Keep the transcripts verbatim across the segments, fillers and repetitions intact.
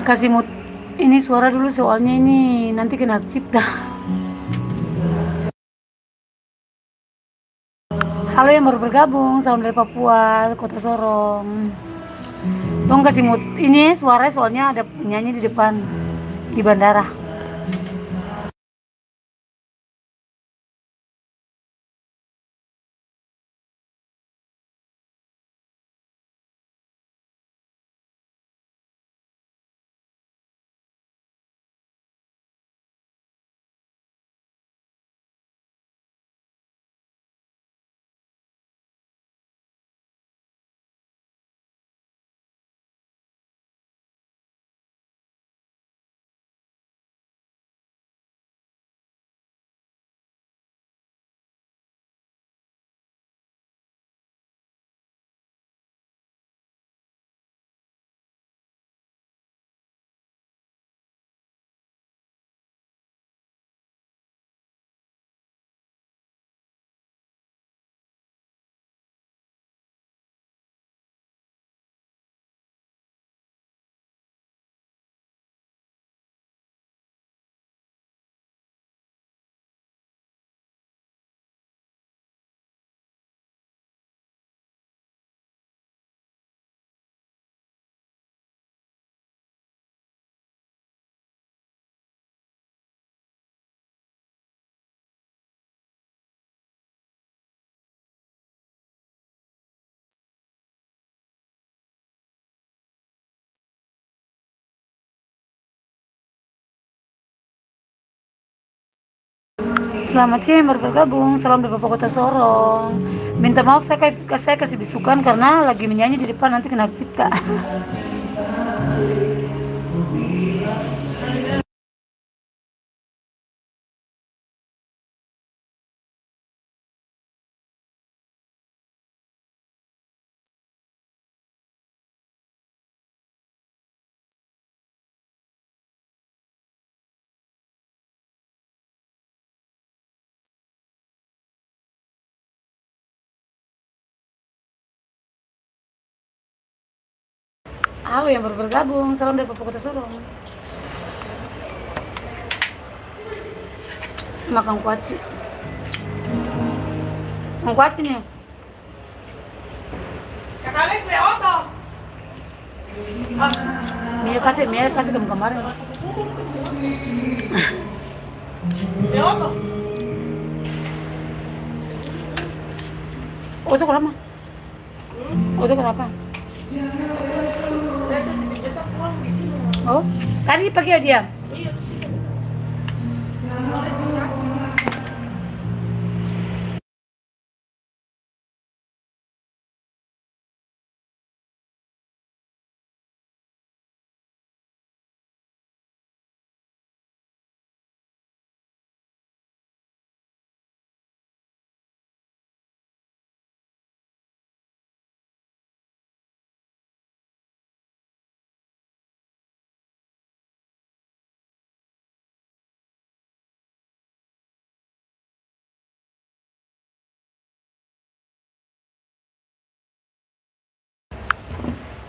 Kasi mut ini suara dulu, soalnya ini nanti kena hak cipta. Halo yang baru bergabung, salam dari Papua, Kota Sorong. Dong kasi mut ini suara, soalnya ada penyanyi di depan, di bandara. Selamat siang, baru bergabung. Salam dari Bapak Kota Sorong. Minta maaf, saya ka-, saya kasih bisukan karena lagi menyanyi di depan, nanti kena hak cipta. Halo yang baru bergabung, salam dari Papua Kota Sorong. Makang kuaci. Makang kuaci nih. Mia kasi, Mia kasi kam-, kamarin. Oto kenapa? Oto kenapa? Oh, tadi pagi ya dia?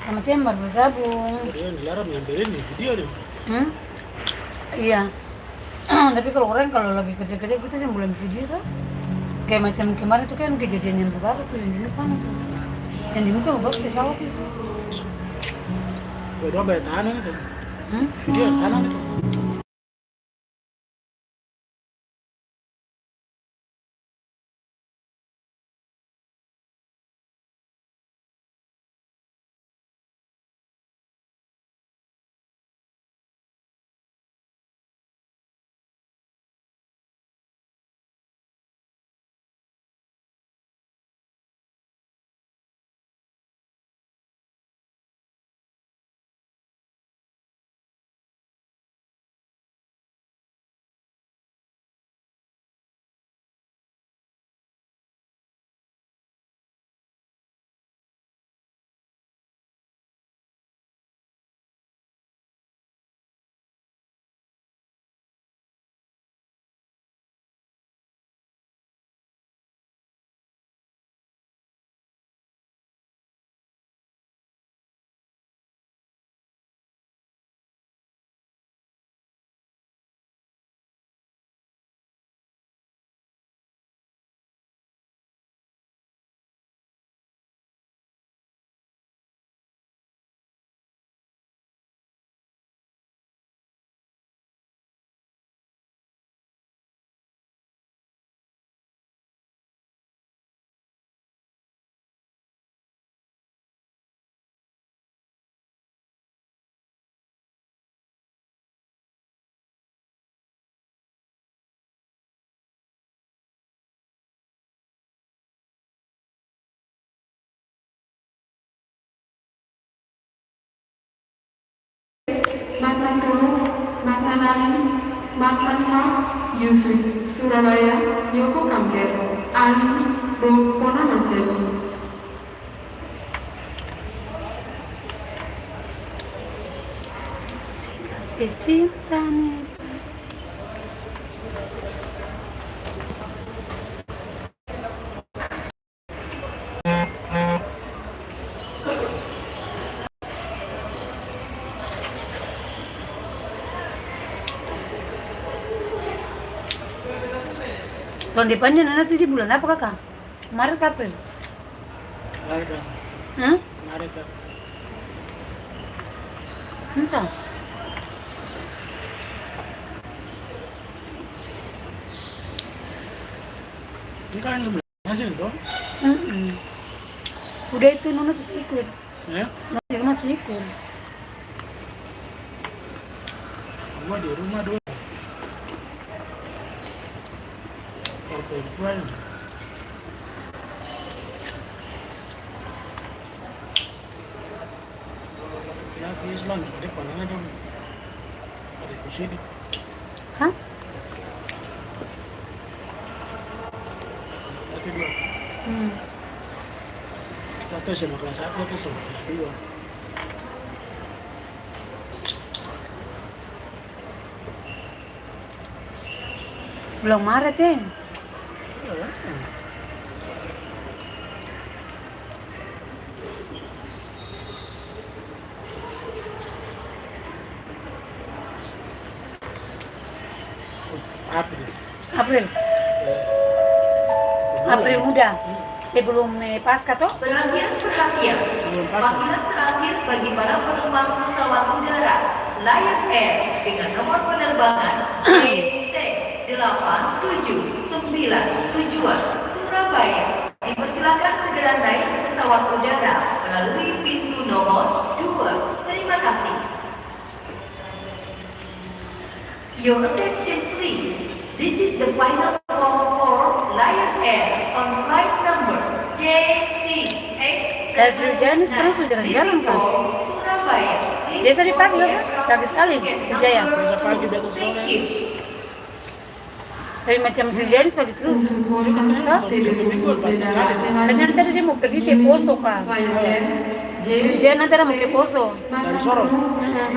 Selamat siang, baru bergabung. Ada yang dilarang yang beren di video deh. Hmm? Iya. Tapi kalau orang kalau lagi kerja-kerja gitu sih boleh video tuh. Kayak macam kemarin tuh kan kejadian yang baru tuh yang di muka tuh. Yang di muka baru pesawat itu. Dua-dua banyak tahanan itu. Hmm? Video tahanan itu. Matan Tulu, Matan Ain, Matan Hak, Yusuf, Surabaya, Yoko Kamker, Ain, Bok, Pona Masir. Si kasih cinta nih. Tahun depannya Nana cuci bulan apa, Kaka? Maret ka April? Maret, Kak. Hah? Maret, Kak. Masa? Ini kan hasil to? Mm-mm. Udah itu Nona su ikut. Ya? Nona di rumah su ikut. Gua di rumah dulu. Kalau perempuan. Ya, di Islam, dia paling ada. Ada di sini. Hah? Satu dua. Hmm. Satu S M A kelas satu, satu S M A kelas dua. Bulan Maret, e. Iya. April. April. April muda. Sebelum, eh, Paskah to? Perhatian, perhatian. Sebelum Paskah. Panggilan terakhir bagi para penumpang pesawat udara Lion Air dengan nomor penerbangan J T delapan tujuh sembilan, tujuan Surabaya. Dipersilakan segera naik pesawat udara melalui pintu nomor dua. Terima kasih. Your attention, please. This is the final call for Lion Air on flight number J T X seven nine. Eh, Sriwijaya ini sekarang sudah jarang-jarang, Kak. This is for Surabaya. Biasa dipakai, apa? Pagi sekali, Sriwijaya. Biasa pagi, biasa sore. Thank you. Tapi macam Sriwijaya ini sekali terus. Hah? Katanya tadi dia mau pergi ke Poso, Kak. Sriwijaya nanti ada mau ke Poso. Dari Sorong? Heeh.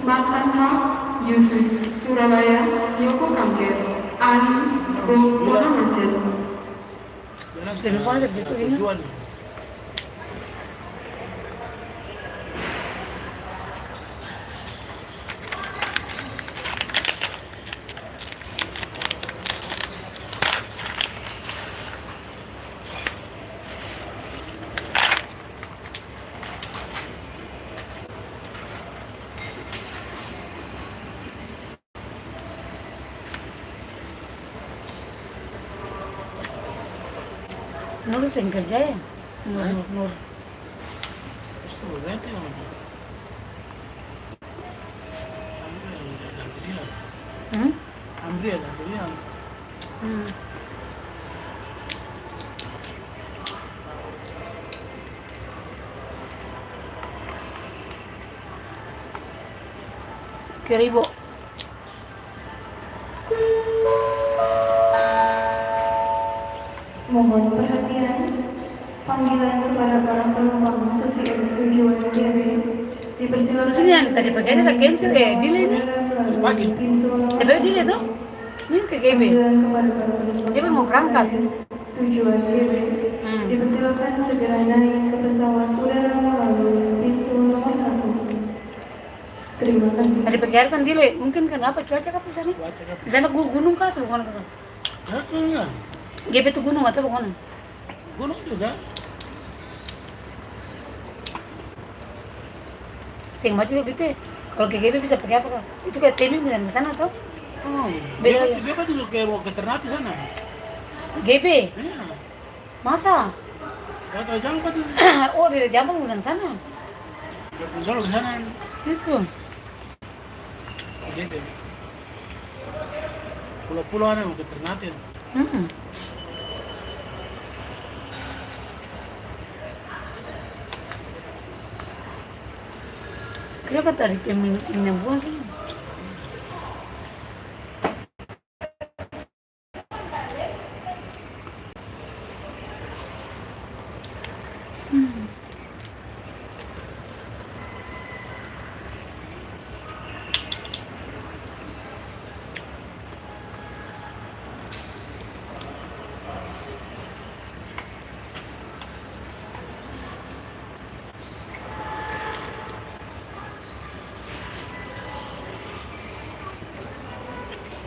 Matan Hak, Yusuf, Surabaya, Yoko Kamker, Ani, Bong, Kona Masir. Jalan setengah tujuan. Nur seng kerja ya? Nur, hah? Nur, Nur. Terus tuh, berarti yang mana? Ambil yang ganti dia. Hmm? Ambil yang ganti dia. Hmm. Keribo. Mohon perhatian, panggilan kepada para penumpang Susi Air tujuan G B dipersilakan. Susi yang tadi pagi ada cancel, eh, delay nih. Tadi pagi. Pintu nomor satu. Tadi pagi delay tuh. Ini ke G B. Panggilan kepada para penumpang Susi Air tujuan G B. Dia mau berangkat. Hmm. Dipersilakan segera naik ke pesawat udara melalui pintu nomor satu. Terima kasih. Tadi pagi hari kan delay, mungkin karena apa? Cuaca kah di sana? Cuaca kah? Di sana gu-, gunung kah atau bukan, Kak? Hah? Enggak. G B itu gunung atau bukan? Gunung juga. Setengah mati begitu ya. Kalau ke G B bisa pakai apa, Kak? Itu kayak tebing bisa ke sana, toh? Oh, beda ya? G B, G B itu kayak mau ke Ternate sana. G B? Iya. Masa? Dari Jampa tuh. Oh, dari Jampa mau ke sana? Dari Solo ke sana. Itu. Jadi, pulau-pulau ada mau ke Ternate. Mm-mm. Ke Coba tadi pemimpinnya buang sih. Hmm.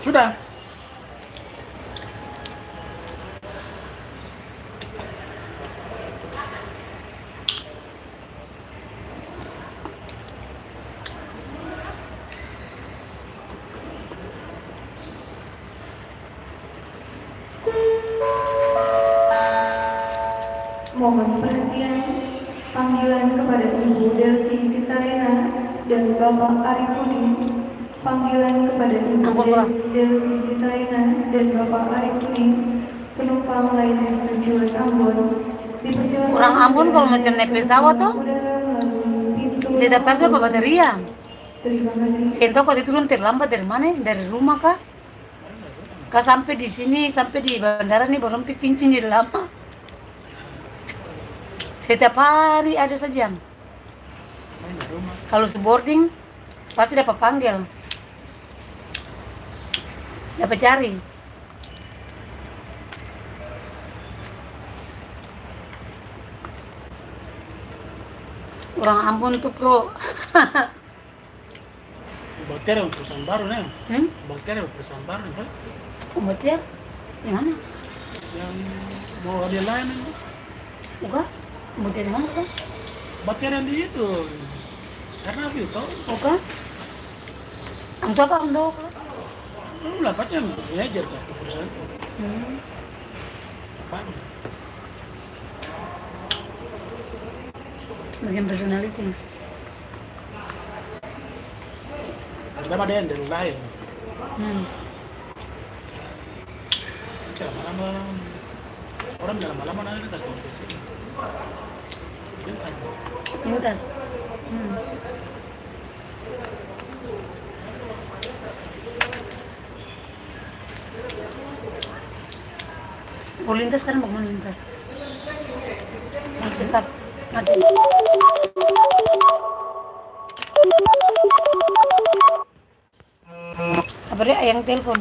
Sudah. Mohon perhatian, panggilan kepada Ibu Delsi Titalena dan Bapak Arifudin. Panggilan kepada Ibu Ambon, Bang. Delsi Titalena dan Bapak Arifudin, penumpang layanan tujuan Ambon. Dipersilakan. Orang Ambon kalau macam naik pesawat to, udara melalui pintu. Saya daftar tuh apa bateria? Terima kasih. Saya tahu kalau dia turun terlambat dari mana, dari rumah kah? Ka sampe di sini, sampe di bandara ni, baru pi kincing jadi lama. Setiap hari ada saja. Kalu su boarding, pasti dapa panggel. Dapa cari. Orang Ambon tu pro. Batere perusahaan baru, ne? Hmm? Batere perusahaan baru, ne, to? Oh, batere? Yang mana? Yang mau ada lain, ne? Bukan? Batere mana, bukan? Batere yang di itu. Karena apa itu, to? Bukan? Untuk apa, untuk apa? Lu lah, pakai yang manajer satu perusahaan. Hmm. Apa? Bagian personality. Ada mah ada yang dari lain. Hmm. Lama-lama, orang bilang lama-lama nanti kasih tahu ke sini. Pintas. Pintas. Hmm. Mo lintas, sekarang bagimana lintas? Mas tetap, masih. Apa dia yang telepon?